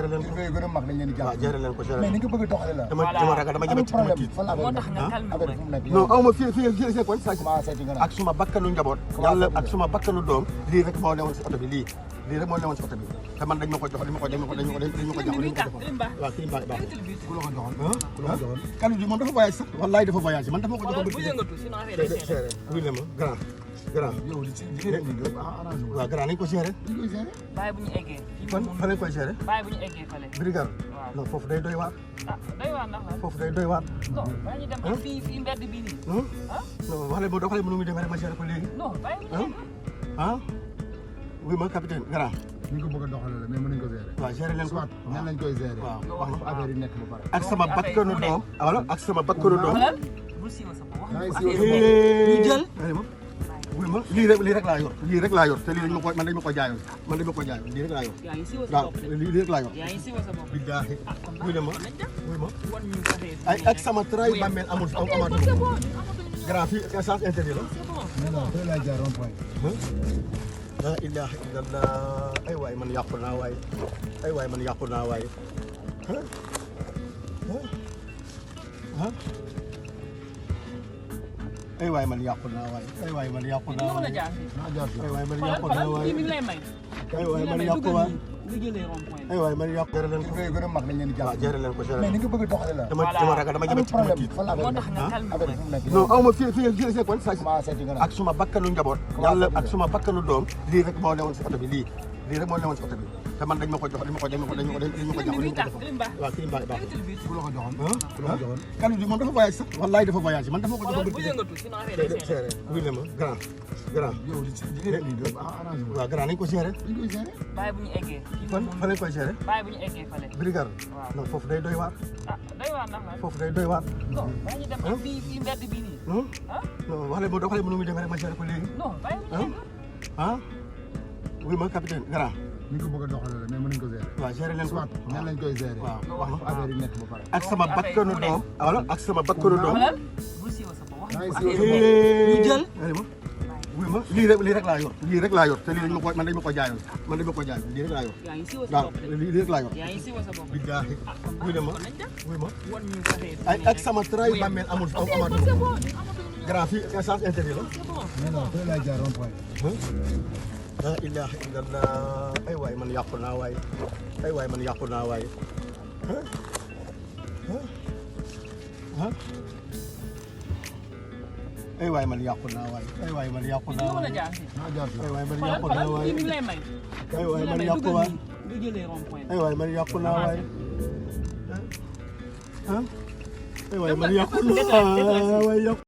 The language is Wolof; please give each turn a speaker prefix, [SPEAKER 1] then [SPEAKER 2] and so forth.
[SPEAKER 1] gérer leen ko
[SPEAKER 2] gën a mag lañ leen di jàpp.
[SPEAKER 1] waaw gérer leen ko gérer
[SPEAKER 2] mais ni nga bëgg a doxale la.
[SPEAKER 1] dama ragal dama jëm ci dama tiit.
[SPEAKER 3] moo tax nga calme
[SPEAKER 1] non aw ma fii koñ ak suma bakkanu njaboot yàlla ak suma bakkanu doom lii rek moo newoon si oto bi lii rek moo newoon si oto bi te man dañ ma ko jox dañ ma ko jox waaw kii baax baax
[SPEAKER 2] ku la ko joxoon ku la ko joxoon
[SPEAKER 1] kan bi moom dafa voyage sax wallaay dafa voyage man dafa ma ko jox
[SPEAKER 3] bu yëngatu sinon affaire day seere
[SPEAKER 1] oui le ma grand
[SPEAKER 2] yow li ci arrangé
[SPEAKER 1] waaw grand nañ ko gérer
[SPEAKER 3] bàyyi bu ñu eggee
[SPEAKER 1] fan fa lañ koy gérer
[SPEAKER 3] bàyyi bu ñu eggee fale
[SPEAKER 1] brigade non foofu day doy waar
[SPEAKER 3] doy waar ndax la
[SPEAKER 1] foofu day doy waar
[SPEAKER 3] non bàyyi ñu dem fii mbedd bii nii
[SPEAKER 1] non waxale boo doxalee mënu muy demee rek ma gérer ko léegi
[SPEAKER 3] non bàyyi
[SPEAKER 1] oui ma capitaine grand
[SPEAKER 2] ni nga ko bëgg a doxale la mais mën nañ ko gérer
[SPEAKER 1] waaw gérer leen ko
[SPEAKER 2] nan lañ koy gérer
[SPEAKER 1] waaw
[SPEAKER 2] wax na affaire yi nekk ba pare
[SPEAKER 1] ak sama bakkanu doom wala ak sama bakkanu doom
[SPEAKER 3] bul siiwa sa bopp
[SPEAKER 1] ñu jël oui ma lii rek laa yor te lii dañ ma ko man dañ ma ko jaayoon lii rek laa yor waaw lii rek laa yor billaahi oui ma ay ak sama tray bàmmeel amul amaatuma grand fii sens interdit la
[SPEAKER 2] non fii laa jaar rond point
[SPEAKER 1] la ilaha illallah ay waay man yàqu naa waay ay waay man yàqu naa waay ay waay man yàqu naa waay ay waay man yàqu naa waay ay waay man yàqu waay ay waay man yàqu gérer leen ko
[SPEAKER 2] gën a mag lañ leen di jàpp.
[SPEAKER 1] waaw gérer leen ko gérer
[SPEAKER 2] mais ni nga bëgg a doxale la.
[SPEAKER 1] dama ragal dama jëm ci dama tiit
[SPEAKER 3] moo tax nga calme
[SPEAKER 1] non aw ma fii koñ ak suma bakkanu njaboot yàlla ak suma bakkanu doom lii rek moo newoon si oto bi lii rek moo newoon si oto bi te man dañ ma ko jox dañ ma ko jox waaw kii baax baax
[SPEAKER 2] ku la ko joxoon ku la ko joxoon
[SPEAKER 1] kan bi moom dafa voyage sax wallaay dafa voyage man dafa ma ko jox
[SPEAKER 3] bu yëngatu sinon affaire day seere
[SPEAKER 1] oui le ma grand
[SPEAKER 2] yow li ci arrangé
[SPEAKER 1] waaw grand nañ ko gérer
[SPEAKER 3] bàyyi bu ñu eggee
[SPEAKER 1] fan fa lañ koy gérer
[SPEAKER 3] bàyyi bu ñu eggee fale
[SPEAKER 1] brigade non foofu day doy waar
[SPEAKER 3] doy waar ndax la
[SPEAKER 1] foofu day doy waar
[SPEAKER 3] non bàyyi ñu dem fii mbedd bii nii
[SPEAKER 1] non waxale boo doxalee mënu muy demee rek ma gérer ko léegi
[SPEAKER 3] non bàyyi
[SPEAKER 1] oui ma capitaine grand
[SPEAKER 2] ni nga ko bëgg a doxale la mais mën nañ ko gérer
[SPEAKER 1] waaw gérer leen ko
[SPEAKER 2] nan lañ koy gérer
[SPEAKER 1] waaw
[SPEAKER 2] wax na affaire yi nekk ba pare
[SPEAKER 1] ak sama bakkanu doom wala ak sama bakkanu doom
[SPEAKER 3] bul siiwa sa bopp
[SPEAKER 1] ñu jël oui ma lii rek laa yor te lii dañ ma ko man dañ ma ko jaayoon lii rek laa yor waaw lii rek laa yor billaahi oui le ma ay ak sama tray bàmmeel amul amaatuma grand fii sens interdit la
[SPEAKER 2] non fii laa jaar rond point
[SPEAKER 1] la ilaha illallah ay waay man yàqu naa waay ay waay man yàqu naa waay ay waay man yàqu naa waay ay waay man yàqu naa waay ay waay man yàqu waay ay waay man yàqu naa waay ay waay man yàqu naa waay